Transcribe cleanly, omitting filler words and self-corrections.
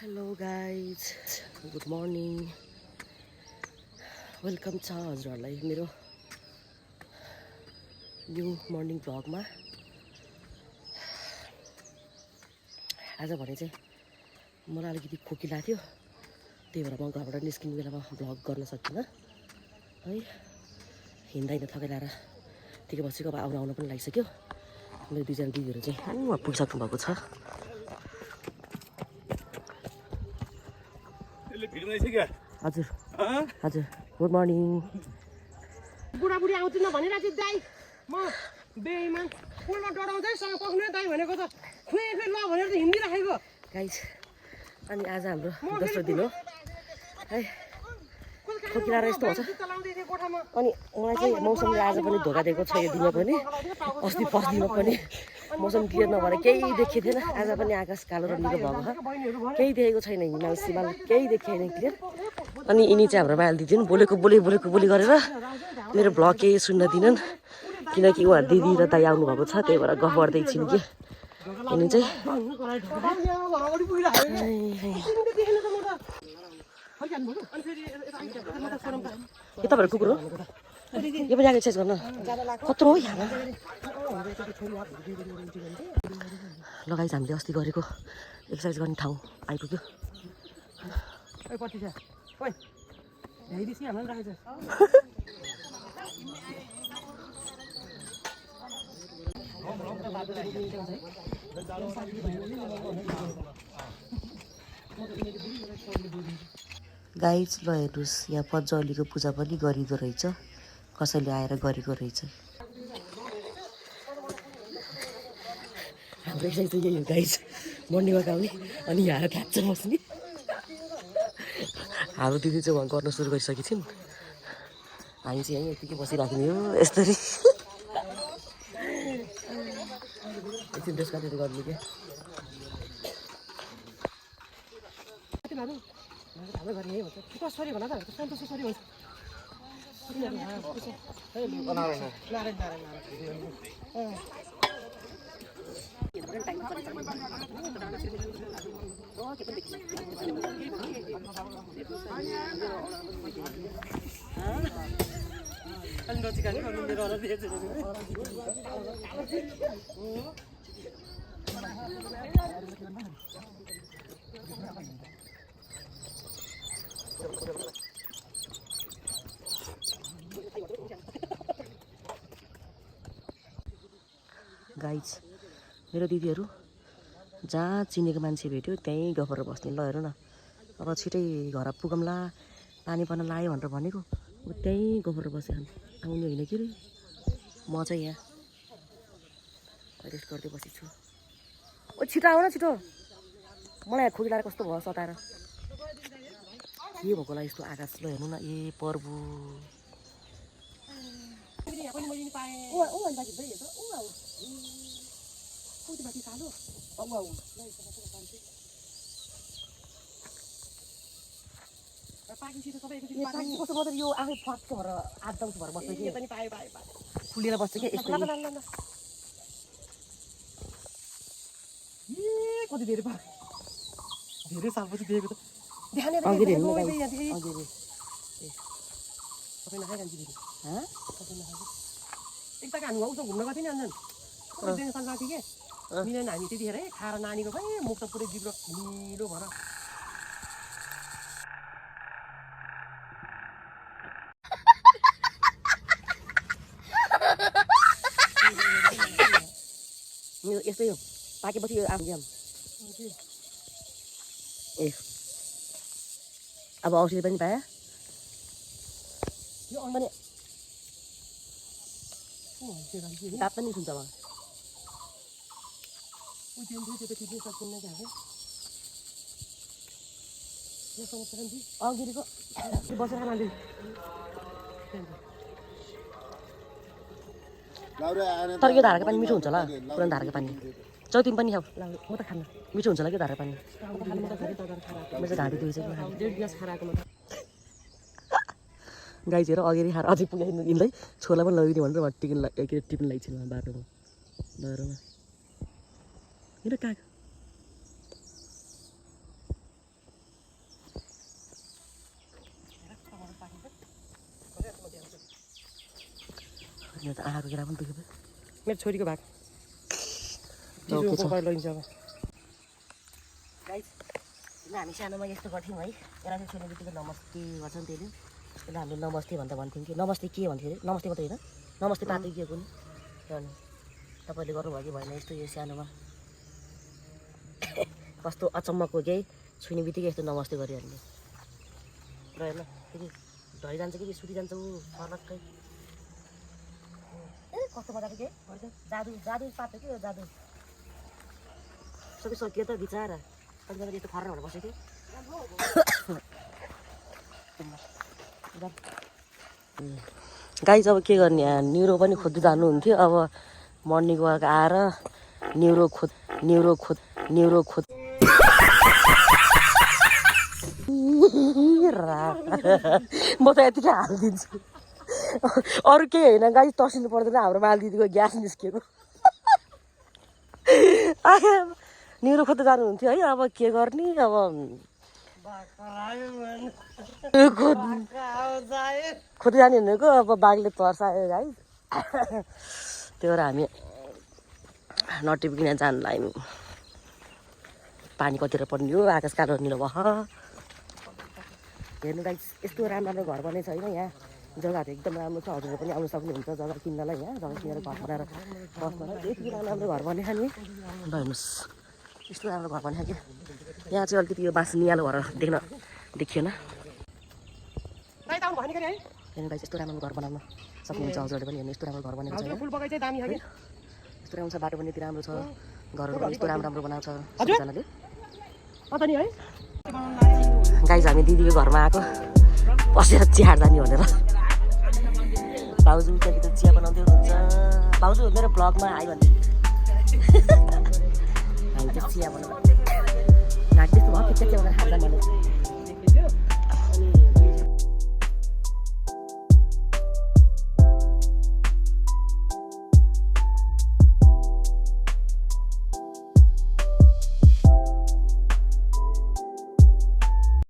Hello guys, good morning. Welcome छ हजुरहरूलाई मेरो न्यू मर्निङ भ्लगमा। आज भने चाहिँ मलाई अलिकति खोकी लाग्थ्यो, त्यही भएर म घरबाट निस्किने बेलामा भ्लग गर्न सकिनँ है। हिँड्दा हिँड्दा थकै लगाएर ठिकै बसेको। अब आउन पनि लागिसक्यो। मेरो दुईजना दिदीहरू चाहिँ वहाँ पुगिसक्नु भएको छ। हजुर हजुर, गुड मर्निङ। बुढाबुढी आउँदैन भनेर चाहिँ दाइ म बेइमान पुलमा डराउँदैसँग पक्ने दाइ भनेको त खुइ ल भनेर त हिँडिराखेको गाइज। अनि आज हाम्रो दोस्रो दिन हो है। खोकिलाएर यस्तो हुन्छ। अनि मलाई चाहिँ मौसमले आज पनि धोका दिएको छ। यो दिनमा पनि अस्ति पर्दिनमा पनि मौसम क्लियर नभएर केही देखिएको थिएन। आज पनि आकाश कालो र निलो भएको छ, केही देखेको छैन। हिमाल सिमाल केही देखिएन क्लियर। अनि यिनी चाहिँ हाम्रो माइल दिदी बोलेको बोली गरेर मेरो भ्लग केही सुन्न दिनन्, किनकि उहाँ दिदी र दाइ आउनुभएको छ, त्यही भएर गफ गर्दै छिन् कि यिनी चाहिँ। यो तपाईँहरू कुकुर हो? यो पनि एक्सर्साइज गर्न कत्रो हो यहाँ। लगाइस हामीले अस्ति गरेको एक्सर्साइज गर्ने ठाउँ आइपुग्यो। गाइज ल हेर्नुहोस्, यहाँ पन्चौलीको पूजा पनि गरिँदो रहेछ। कसैले आएर गरेको रहेछ। हाम्रो एक्सर्साइज चाहिँ यही हो गाइज, मर्निङ वाक आउने अनि यहाँ आएर थ्याच्च बस्ने। हाम्रो दिदी चाहिँ उहाँ गर्न सुरु गरिसकेको छिन्। हामी चाहिँ यहीँ यतिकै बसिराख्ने हो यसरी। एकछिन ड्रेस काटेर गर्नु क्या। गाइज, मेरो दिदीहरू जहाँ चिनेको मान्छे भेट्यो त्यहीँ गफेर बस्ने। ल हेर न, अब छिटै घर पुगौँला, पानी पर्न लाग्यो भनेर भनेको, अब त्यहीँ गफेर बसेर आउने होइन कि रे। म चाहिँ यहाँ रेस्ट गर्दै बसेको छु। ओ छिटो आऊ न छिटो, मलाई खोकी लगाएर कस्तो भयो सताएर। के भएको होला यस्तो आकाश? ल हेर्नु न, ए प्रभु। यो आफै फर्कको भएर आधाउँछ भएर बस्छ कि खुलेर बस्छ क्या यस्तो। कति धेरै सालपछि देखेको त एकताका हामी उसँग घुम्न गएको थियो नि अन्जन सँग गएको थियो कि मिलेन। हामी त्यतिखेर खाएर नानीको पनि मुख त पुरै जिब्रो निलो भएर यस्तै हो। पाकेपछि यो आफू जाम ए अब औषधी पनि पायो अनि दाँत पनि सुन्छ अब। अघिको बसेर खानाले तर यो धाराको पानी मिठो हुन्छ होला। पुरानो धाराको पानी चौतिम पनि खाऊ। म त खान्न, मिठो हुन्छ होला कि धाराको पानी। म चाहिँ घाँटी दुइसक्यो। गाई चाहिँ अगाडि खाएर अझै पुग्यो यिनलाई छोला पनि लगिदियो भनेर टिफिन लगाइन्छ बाटोमा। लगेर न किन काग यो त आँखाको केरा पनि दुख्यो मेरो छोरीको भाग ओके छ लैन्छ अब गाइस हामी सानोमा यस्तो गर्थ्यौँ है एउटा चाहिँ छोरी बित्तिकै नमस्ते गर्छ नि त्यसले त्यसलाई हामीले नमस्ते भन्दा भन्थ्यौँ कि नमस्ते के भन्थ्यो अरे नमस्ते मात्रै होइन नमस्ते पातो के कुनै अनि तपाईँले गर्नुभयो कि भएन यस्तो यो सानोमा कस्तो अचम्मको केही छुने बित्तिकै यस्तो नमस्ते गरिहाल्ने र हेर्न फेरि ढलिजान्छ कि सुटिजान्छ ऊ फरक्कै ए कस्तो मजाको के जादु जादु पातो कि यो जादु सबै सकियो त बिचरा कतिजना यस्तो फर्र भनेर बसेको गाई चाहिँ अब के गर्ने न्युरो पनि खोज्दै जानुहुन्थ्यो अब मर्निङ वाक आएर न्युरो खोज म त यतिकै हालिदिन्छु अरू केही होइन गाई तर्सिनु पर्दैन हाम्रो माल दिदीको ग्यास निस्किएको न्युरो खोज्दै जानुहुन्थ्यो है अब के गर्ने अब खोज्दै जाने भनेको अब बाघले तर्सायो गाई त्यो भएर हामी नटिपिकन जानु लाग्यौँ पानी कतिर पर्ने हो आकाश कालो निलो भयो हेर्नु गाई यस्तो राम्रो घर बनेको छ होइन यहाँ जग्गाहरू एकदम राम्रो छ हजुरहरू पनि आउनु सक्नुहुन्छ जग्गा किन्नलाई यहाँ जग्गा किनेर घर बनाएर बस्नलाई यति राम्रो घर बनेको नि ल हेर्नुहोस् यस्तो राम्रो घर बनेको कि यहाँ चाहिँ अलिकति यो बाँस नियालो भएर देखिएन हेर्नु गाई यस्तो राम्रो घर बनाउन सक्नुहुन्छ हजुरहरूले पनि हेर्नु यस्तो राम्रो घर बनेको छ फुल बगैँचा दामी छ कि यस्तो राम्रो छ बाटो पनि यति राम्रो छ घरहरू पनि यस्तो राम्रो बनाएको छ सबैजनाले नि है गाई हामी दिदीको घरमा आएको बसेर चिया जाने भनेर भाउजू त्यहाँदेखि चिया बनाउँदै हुनुहुन्छ भाउजू मेरो ब्लगमा आयो भने हामी चाहिँ चिया बनाउँछ घाँटी त्यस्तो भयो चिया बनाएर खाँदा भने